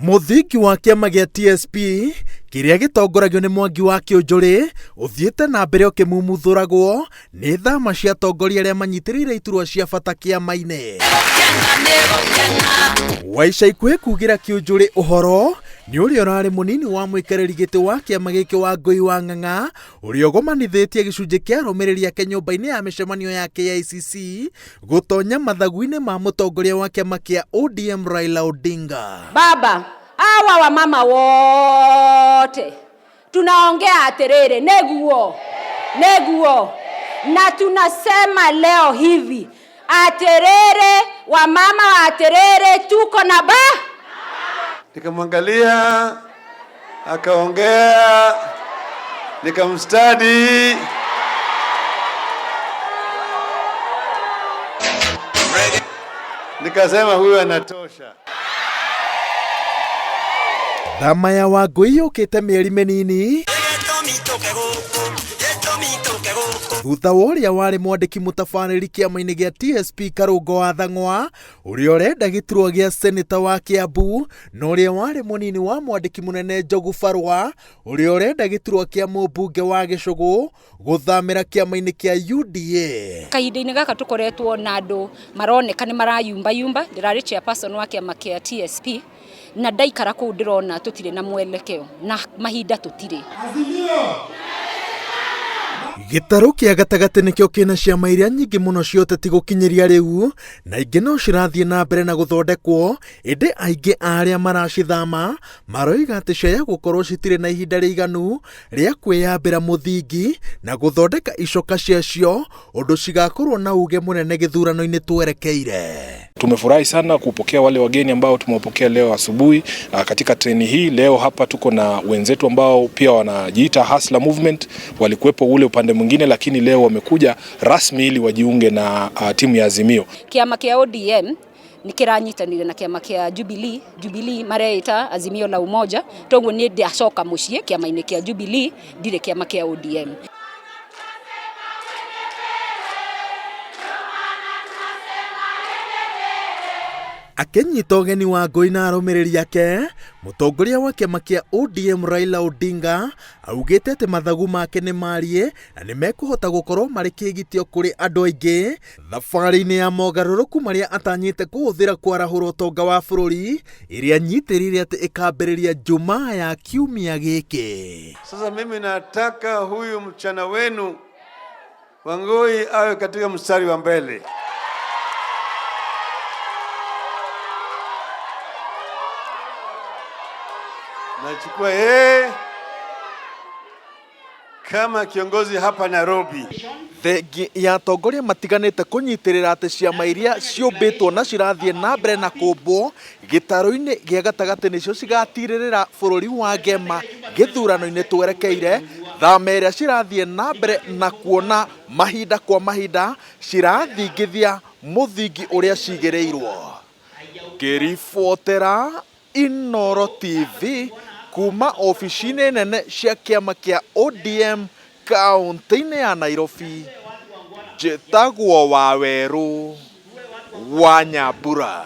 Mũthingi wa kĩama gĩa TSP kĩrĩa gĩtongoragio nĩ Mwangi wa Kĩũnjũrĩ ũthiĩte na mbere ũkĩmumuthũragwo nĩ thama cia atongoria arĩa manyitĩrĩire iturwa cia bata kĩama-inĩ. Wa ica ikuhĩ kugĩra Kĩũnjũrĩ ũhoro nĩ ũrĩa ũrarĩ mũnini wa mũikarĩri gĩtĩ wa kĩama gĩkĩ Wangũi wa Ng'ang'a ũrĩa ũgomanithĩtie gĩcunjĩ kĩa arũmĩrĩri ake nyũmba-inĩ ya mĩcemanio ya KICC gũtonya mathagu-inĩ ma mũtongoria wa kĩama kĩa ODM Raila Odinga. Baba, hawa wamama wote tunaongea atiriri, neguo neguo, na tunasema leo hivi atiriri, wamama wa atiriri, tuko na ba. Nikamwangalia akaongea, nikamstadi. Nikasema huyu anatosha. Thama ya Wangũi yũkĩte mĩeri mĩnini thutha wa ũrĩa warĩ mwandĩki mũtabarĩri kĩama-inĩ gĩa TSP Karũngo wa Thang'wa ũrĩa ũrenda gĩturwa gĩa seneta wa Kĩambu na ũrĩa warĩ mũnini wa mwandĩki mũnene Njogu Barũa ũrĩa ũrenda gĩturwa kĩa mũmbunge wa Gĩcũgũ gũthamĩra kĩama-inĩ kĩa UDA. Kahinda-inĩ gaka tũkoretwo na andũ maroneka nĩ marayumbayumba. Ndĩrarĩ chairperson wa kĩama kĩa TSP na ndaikara kũu ndĩrona tũtirĩ na mwelekeo na mahinda tũtirĩ. Gĩtarũ kĩa gatagatĩ nĩkĩo kĩna ciama iria nyingĩ mũno cia ũteti gũkinyĩria rĩu na ingĩ no cirathiĩ na mbere na gũthondekwo, ĩndĩ aingĩ a arĩa maracithama maroiga atĩ ciaya gũkorwo citirĩ na ihinda rĩiganu rĩa kwĩyambĩra mũthingi na gũthondeka icoka ciacio ũndũ cigakorwo na uge mũnene gĩthurano-inĩ twerekeire. Tumefurahi sana kupokea wale wageni ambao tumewapokea leo asubuhi katika treni hii. Leo hapa tuko na wenzetu ambao pia wanajiita Hustler Movement, walikuwepo ule upande mwingine, lakini leo wamekuja rasmi ili wajiunge na timu ya Azimio. Kĩama kĩa ODM nĩ kĩranyitanĩire na kĩama kĩa Jubilee. Jubilee mareita Azimio la Umoja, toguo niĩ ndacoka mũciĩ kĩama-inĩ kĩa Jubilee, ndirĩ kĩama kĩa ODM. Akĩnyita ũgeni Wangũi na arũmĩrĩri ake, mũtongoria wa kĩama kĩa ODM Raila Odinga augĩte atĩ mathagu make nĩ mariĩ na nĩ mekũhota gũkorwo marĩ kĩgitio kũrĩ andũ aingĩ thabarĩ-inĩ ya mogarũrũku marĩa atanyĩte kũhũthĩra kwarahũra ũtonga wa bũrũri ĩrĩa nyitĩrĩire atĩ ĩkambĩrĩria Jumaa ya kiumia gĩkĩ. Sasa mimi nataka huyu mchana wenu Wangui awe katika mstari wa mbele. Nachukua yeye kama kiongozi hapa Nairobi. Thengi ya atongoria matiganĩte kũnyitĩrĩra atĩ ciama iria ciũmbĩtwo na cirathiĩ na mbere na kũmbwo gĩtarũ-inĩ gĩa gatagatĩ nĩcio cigatirĩrĩra bũrũri wa ngema gĩthurano-inĩ twerekeire, thama ĩrĩa cirathiĩ na mbere na kuona mahinda kwa mahinda cirathingithia mũthingi ũrĩa cigĩrĩirwo. Ngĩribotera Inooro TV kuma obici-inĩ nene cia kĩama kĩa ODM kaunti-inĩ ya Nairobi, njĩtagwo Wawerũ wa Nyambura.